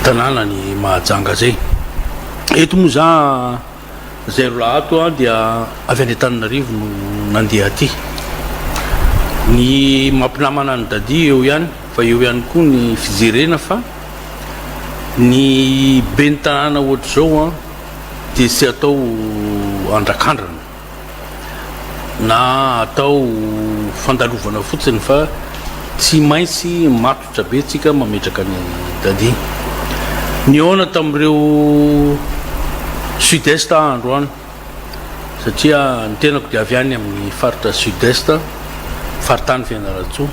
tanànan'i Mahajanga izay. Eto moa za izay roa ato dia avy any Antananarivo no nandeha aty. Ny mampinamana an'i Daddy eo ihany fa eo ihany koa ny fijerena fa ny ben'ny tanàna ohatr'izao dia tsy atao andrakandrana na atao fandalovana fotsiny fa tsy maintsy matotra be tsika mametraka ny Daddy. Nihaona tamin'ireo Sud Est aho androany satria ny tenako dia avy any amin'ny faritra Sud Est, faritany Fianarantsoa.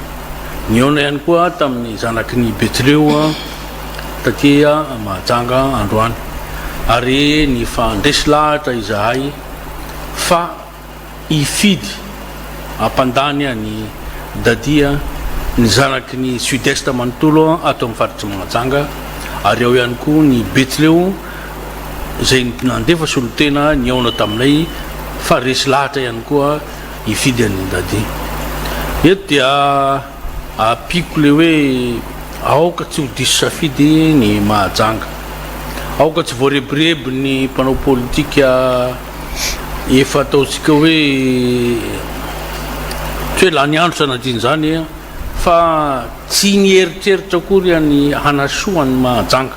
Nihaona ihany koa tamin'ny zanaky ny Betsileo taty Mahajanga androany ary nifandresy lahatra izahay fa hifidy hampandany an'i Daddy ny zanaky ny Sud Est manontolo ato amin'ny faritr'i Mahajanga ary ao ihany koa ny Betsileo izay nandefa solontena nihaona taminay fa resy lahatra ihany koa hifidy an'i Daddy. Eto dia ampiako le hoe aoka tsy ho diso safidy ny Mahajanga. Aoka tsy voarebireby ny mpanao politika efa ataontsika hoe tsy hoe lany andro sanatria izany fa tsy nieritreritra akory ny hanasoa an'i Mahajanga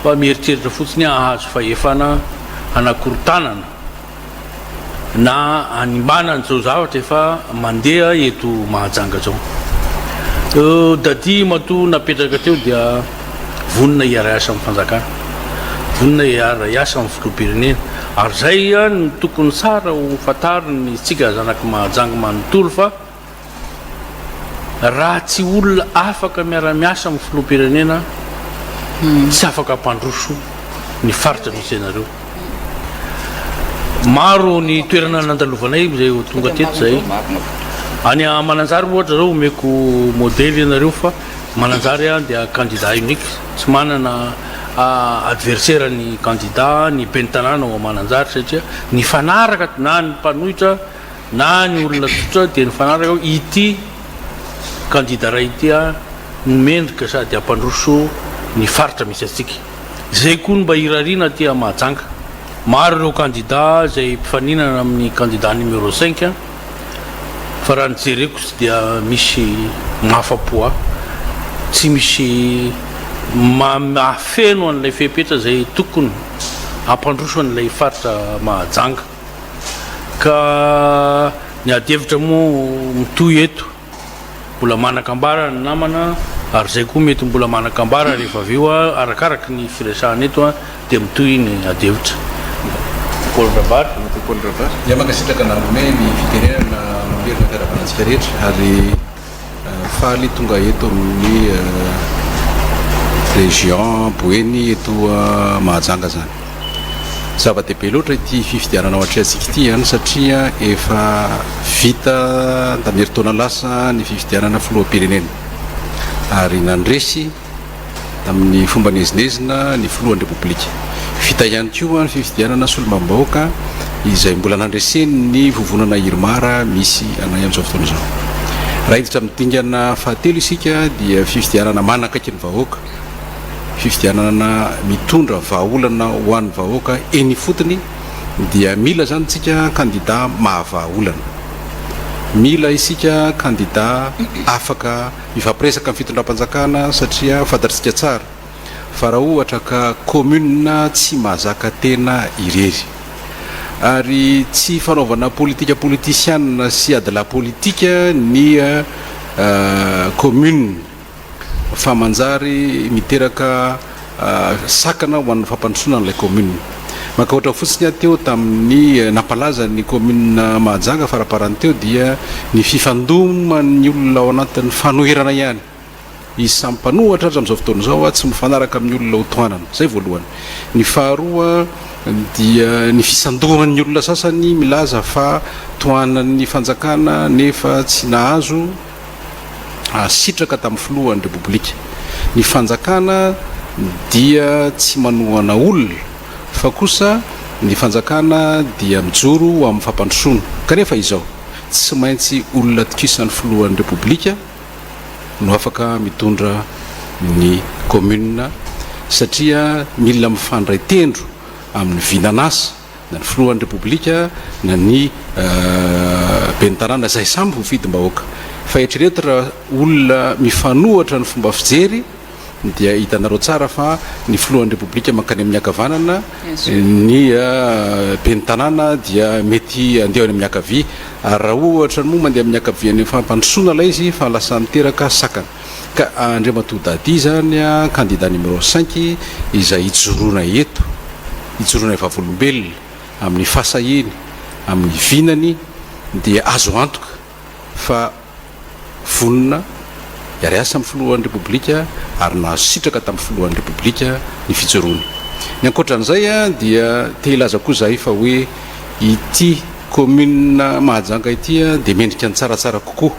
fa mieritreritra fotsiny hahazo fahefana hanakorontanana na hanimbana an'izao zavatra efa mandeha eto Mahajanga izao. Daddy matoa napetraka teo dia vonona hiara-hiasa amin'ny fanjakana, vonona hiara-hiasa amin'ny filoham-pirenena ary izay no tokony tsara ho fantarin'ny tsika zanak'i Mahajanga manontolo fa Raha tsy olona afaka miara-miasa amin'ny filoham-pirenena tsy afaka hampandroso ny faritra misy anareo. Maro ny toerana nandalovanay izay ho tonga teto izay. Any Mananjary ohatra zao omeko modely ianareo fa Mananjary dia candidat unique, tsy manana adversaire ny candidat ny ben'ny tanàna ao Mananjary satria nifanaraka na ny mpanohitra Na ny olona tsotra dia nifanaraka hoe ity kandida iray ity no mendrika sady hampandroso ny faritra misy antsika. Izay koa no mba irariana aty Mahajanga. Maro ireo kandida izay mpifaninana amin'ny kandida numéro cinq fa raha ny jereko tsy dia misy mahafa-po ahy. Tsy misy mahafeno an'ilay fepetra izay tokony hampandroso an'ilay faritra Mahajanga. Ka ny ady hevitra moa mitohy eto, mbola manan-kambara ny namana ary izay koa mety mbola manan-kambara rehefa avy eo arakaraky ny firesahana eto dia mitohy ny ady hevitra. Paul Rabary. Ramatoa Paul Rabary. Dia mankasitraka nanome ny fitenenana mamerina fiarahabana antsika rehetra ary Faly tonga eto amin'ny région Boeny eto Mahajanga zany. Zava-dehibe loatra ity fifidianana ao atrehantsika ity an satria efa vita tamin'ny herintaona lasa ny fifidianana filoham-pirenena ary nandresy tamin'ny fomba niezinezina ny filohan'ny Repoblika. Vita ihany koa ny fifidianana solombavambahoaka izay mbola nandreseny ny vovonana Irmar misy anay amin'izao fotoana izao. Raha hiditra amin'ny dingana fahatelo isika dia fifidianana manakaiky ny vahoaka, fifidianana mitondra vahaolana ho an'ny vahoaka eny ifotony dia mila izany isika kandida mahavaha olana. Mila isika kandida afaka Mifampiresaka amin'ny fitondram-panjakana satria fantatr'isika tsara fa raha ohatra ka commune tsy mahazaka tena irery. Ary tsy fanaovana politika politisianina sy adilahy politika ny commune fa manjary miteraka sakana ho an'ny fampandrosoana an'ilay commune. Maka ohatra fotsiny aho teo tamin'ny nampalaza ny commune Mahajanga faraparany teo dia ny fifandoman'ny olona ao anatin'ny fanoherana ihany. Izy samy mpanohatra aza amin'izao fotoana izao tsy mifanaraka amin'ny olona ho tohanana. Izay voalohany. Ny faharoa dia ny fisandohan'ny olona sasany milaza fa tohanan'ny fanjakana nefa tsy nahazo sitraka tamin'ny filohan'ny Repoblika. Ny fanjakana dia tsy manohana olona fa kosa ny fanjakana dia mijoro ho amin'ny fampandrosoana. Kanefa izao, tsy maintsy olona atokisan'ny filohan'ny Repoblika no afaka mitondra. ny commune satria mila mifandray tendro amin'ny vinan'asa na ny filohan'ny Repoblika na ny ben'ny tanàna izay samy voafidim-bahoaka. Fa eritrereto raha olona mifanohatra ny fomba fijery dia hitanareo tsara fa ny filohan'ny Repoblika mankany amin'ny ankavanana, ny ben'ny tanàna dia mety handeha any amin'ny ankavia. Ary raha ohatra moa mandeha amin'ny ankavia any fampandrosoana ilay izy fa lasa miteraka sakana. Ka Andriamatoa Dadi izany kandida numéro cinq izay hijoroana eto, hijoroana vavolombelona amin'ny fahasahiany, amin'ny vinany dia azo antoka fa vonona hiara-hiasa amin'ny filohan'ny Repoblika ary nahazo sitraka tamin'ny filohan'ny Repoblika ny fijoroany. Ny ankoatra an'izay dia te hilaza koa izahay fa hoe ity commune Mahajanga ity dia mendrika ny tsaratsara kokoa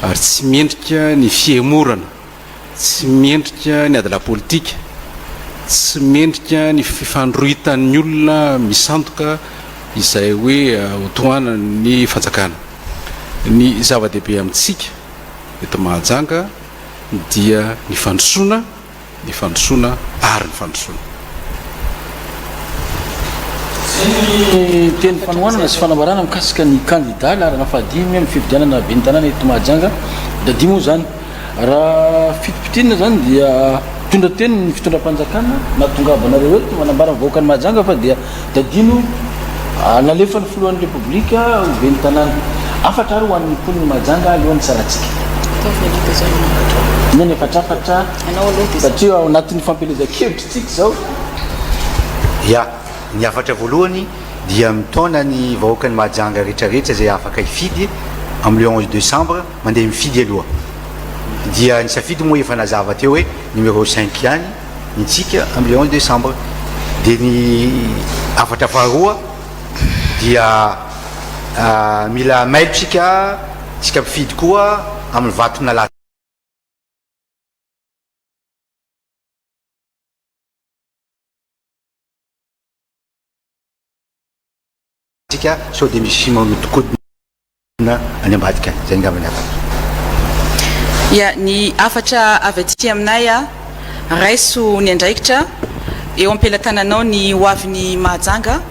ary tsy mendrika ny fihemorana, tsy mendrika ny adala politika, tsy mendrika ny fifandrohitan'ny olona misandoka izay hoe hotohanan'ny fanjakana. Ny zava-dehibe amintsika eto Mahajanga dia ny fandrosoana, ny fandrosoana ary ny fandrosoana. Izay ny teny fanohanana sy fanambarana mikasika ny kandida laharana fahadimy amin'ny fifidianana ben'ny tanàna eto Mahajanga. Dadi moa izany. Raha fitipitinina izany dia mitondra teny ny fitondram-panjakana nahatongavanareo eto manambara ny vahoakan'i Mahajanga fa dia tadino nalefan'ny filohan'ny Repoblika ho ben'ny tanàna. Hafatra ary ho an'ny mponin'i Mahajanga alohan'ny sarantsika. Ataovy aloha dia zay no hafatra. Inona ny hafatrafatra satria ao anatin'ny fampielezan-kevitra isika izao. Ya, ny hafatra voalohany dia mitaona ny vahoakan'i Mahajanga rehetrarehetra izay afaka hifidy amin'ny le 11 décembre mandeha mifidy aloha dia ny safidy moa efa nazava teo hoe numéro cinq ihany ny tsika amin'ny le 11 décembre dia ny hafatra faharoa dia mila mailo tsika tsika mpifidy koa amin'ny vato nalatsika sao dia misy manodikodina any ambadika any, zay angamba ny hafatra. Ya, ny hafatra avy aty aminay a, raiso ny andraikitra, eo am-pelatananao ny ho avin'i Mahajanga,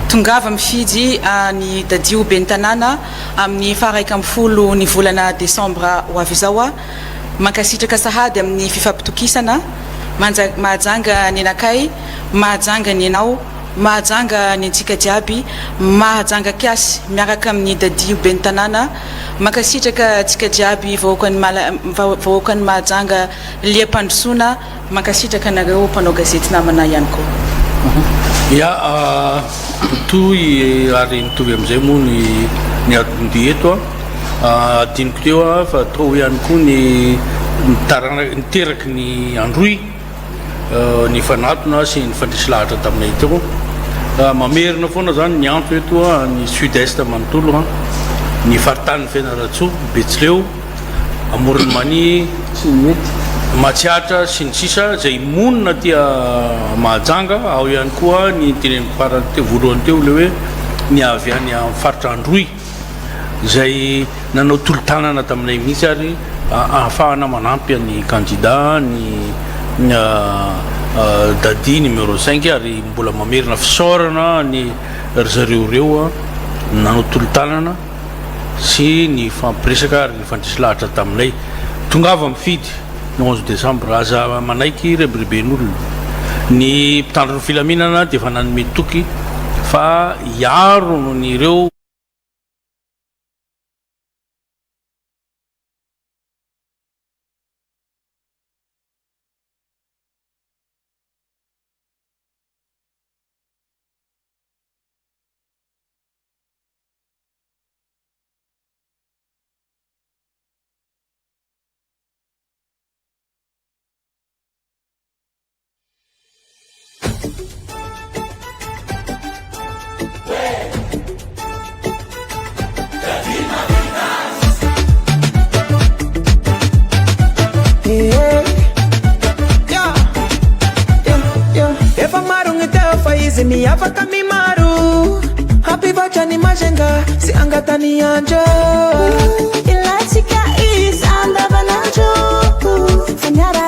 tongava mifidy an'i Dadio ho ben'ny tanàna amin'ny faha 11 ny volana desambra ho avy izao a, mankasitraka sahady amin'ny fifampitokisana, manja, Mahajanga nenakay, Mahajanga nenao. Mahajanga ny antsika jiaby, Mahajanga kiasy miaraka amin'ny Dadio ben'ny tanàna, mankasitraka antsika jiaby vahoakan'i Mala vahoakan'i Mahajanga liam-pandrosoana, mankasitraka anareo mpanao gazety namana ihany koa. Ya, mitohy ary mitovy amin'izay moa ny ny adin-dia eto an. Adinoko teo fa tao ihany koa ny ny taranaka ny teraky ny Androy. Nifanatona sy nifandresy lahatra taminay teo. Mamerina foana izany ny antso eto ny sud est manontolo, ny faritanin'i Fianarantsoa, Betsileo, Amoron'i Mania, Matsiatra sy ny sisa izay monina aty Mahajanga, ao ihany koa ny teneniko farany teo voalohany teo ilay hoe ny avy any amin'ny faritra Androy. izay nanao tolo-tanana taminay mihitsy ary ahafahana manampy an'ny kandida ny Dadi numéro cinq ary mbola mamerina fisaorana ny ry zareo ireo nanao tolo-tanana sy nifampiresaka ary nifandresy lahatra taminay. Tongava mifidy ny 11 décembre, aza manaiky rebireben'olona. Ny mpitandro ny filaminana dia efa nanome toky fa hiaro ny ireo. Efa maro ny teo fa izy miavaka amin'ny maro Hampivoatra ny Majunga sy angatany andro Ilaintsika izy andavanandro Fa miara.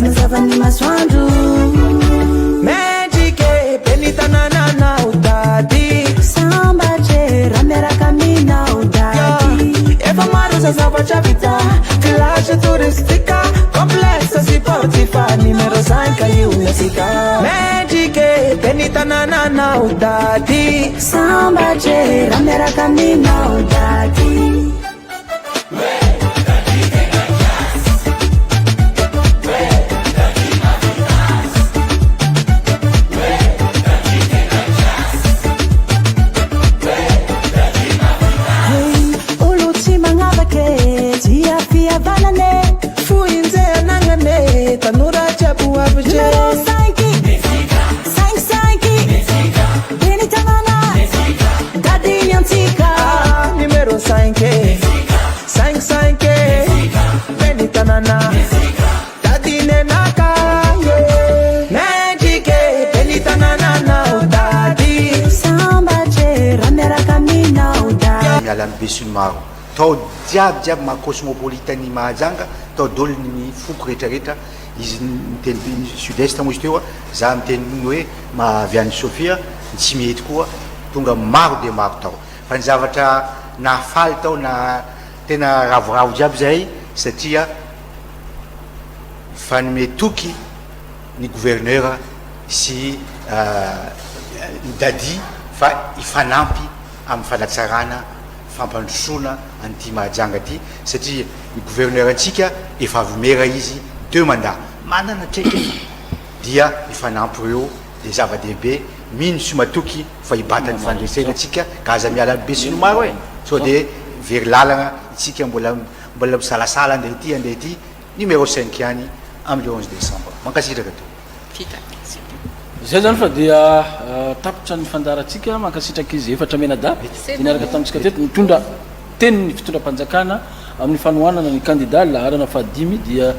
Mazava ny masoandro. Mendrika e, be ny tanànanao Daddy. Sambatra e, raha miaraka aminao Daddy. Efa maro izao zavatra vita, village touristique, complexe sportif, numéro cinq io ny antsika. Mendrika e, be ny tanànanao Daddy. Sambatra e, raha miaraka aminao Daddy. Olo tsy magnavake, tia fihavanana e. Fohinjay anagnana e, tanora jiaby ho avy. Numéro cinq, cinq cinq, Ben'ny tanàna, Daddy ny antsika. Numéro cinq, cinq cinq, Ben'ny tanàna, Daddy nenaka. Mendrika e, ben'ny tanànanao Daddy. Sambatra e, raha miaraka aminao Daddy. Miala amin'ny besinimaro tao jiaby jiaby maha cosmopolite an'i Mahajanga tao daholo ny foko rehetra rehetra izy niteny sud est moa izy teo za miteny ny hoe maha avy any Sofia ny tsy mety koa tonga maro dia maro tao fa ny zavatra nahafaly tao na tena ravoravo jiaby zahay satria fanome toky ny gouverneur sy ny Daddy fa hifanampy amin'ny fanatsarana fampandrosoana an'ity Mahajanga ity satria ny gouverneur antsika efa avy maire izy deux mandats manana traikefa dia hifanampy ireo dia zava-dehibe mino sy matoky fa hibata ny fandresena tsika ka aza miala be sy ny maro e sao dia very lalana itsika mbola mbola misalasala andeha ity andeha ity numéro cinq ihany amin'ny le onze décembre mankasitraka tompoko. Vita. Izay izany fa dia tapitra ny fandaharantsika. Mankasitraka izy efatra mianadahy izay niaraka tamintsika teto nitondra tenin'ny fitondram-panjakana amin'ny fanohanana ny kandida laharana fahadimy dia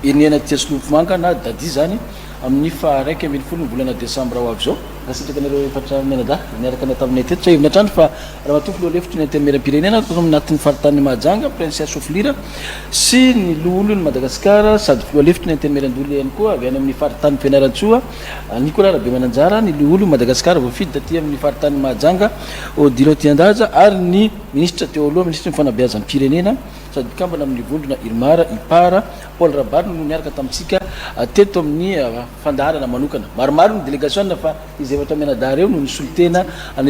Heriniaina Tiasolofomanga na Daddy izany amin'ny faha 11 ny volana desambra ho avy izao. Mankasitraka anareo efatra mianadahy niaraka taminay teto. Tsiahivina hatrany fa Ramatoa Filoha Lefitry ny Antenimierampirenena ato anatin'ny faritanin'i Mahajanga, Princia Sofilira, sy ny Loholon'i Madagasikara sady Filoha Lefitry ny Antenimierandoholona ihany koa avy any amin'ny faritanin'i Fianarantsoa, Nicolas Rabemananjara, ny Loholon'i Madagasikara voafidy taty amin'ny faritanin'i Mahajanga, Odilon Tiandaza ary ny Minisitra teo aloha, Minisitry ny Fanabeazam-pirenena sady mpikambana amin'ny vondrona Irmar, Ipar, Paul Rabary no niaraka tamintsika teto amin'ny fandaharana manokana. Maromaro ny delegasiona fa izy efatra mianadahy ireo no nisolo tena an'ireo.